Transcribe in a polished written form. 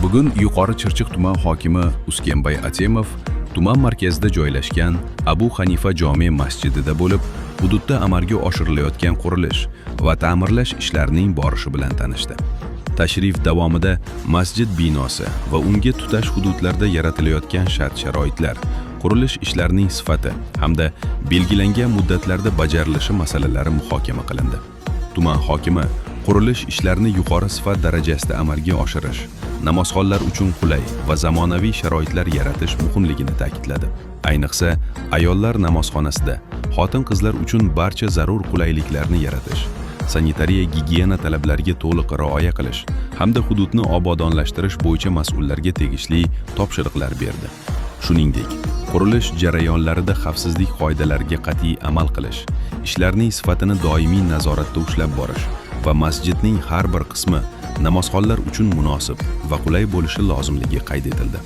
Bugun Yuqori Chirchiq tuman hokimi Uskenbay Atemov tuman markazida joylashgan Abu Hanifa jome masjidida bo'lib, hududda amalga oshirilayotgan qurilish va ta'mirlash ishlarining borishi bilan tanishdi. Tashrif davomida masjid binosi va unga tutash hududlarda yaratilayotgan shart-sharoitlar, qurilish ishlarining sifati hamda belgilangan muddatlarda bajarilishi masalalari muhokama qilindi. Tuman hokimi qurilish ishlarini yuqori sifat darajasida amalga oshirish, namozxonlar uchun qulay va zamonaviy sharoitlar yaratish muhimligini ta'kidladi. Ayniqsa, ayollar namozxonasida xotin-qizlar uchun barcha zarur qulayliklarni yaratish, sanitariya gigiyena talablariga to'liq rioya qilish hamda hududni obodonlashtirish bo'yicha mas'ullarga tegishli topshiriqlar berdi. Shuningdek, qurilish jarayonlarida xavfsizlik qoidalariga qat'iy amal qilish, ishlarning sifatini doimiy nazoratda ushlab borish va masjidning har bir qismi namozxonlar uchun munosib va qulay bo'lishi lozimligi qayd etildi.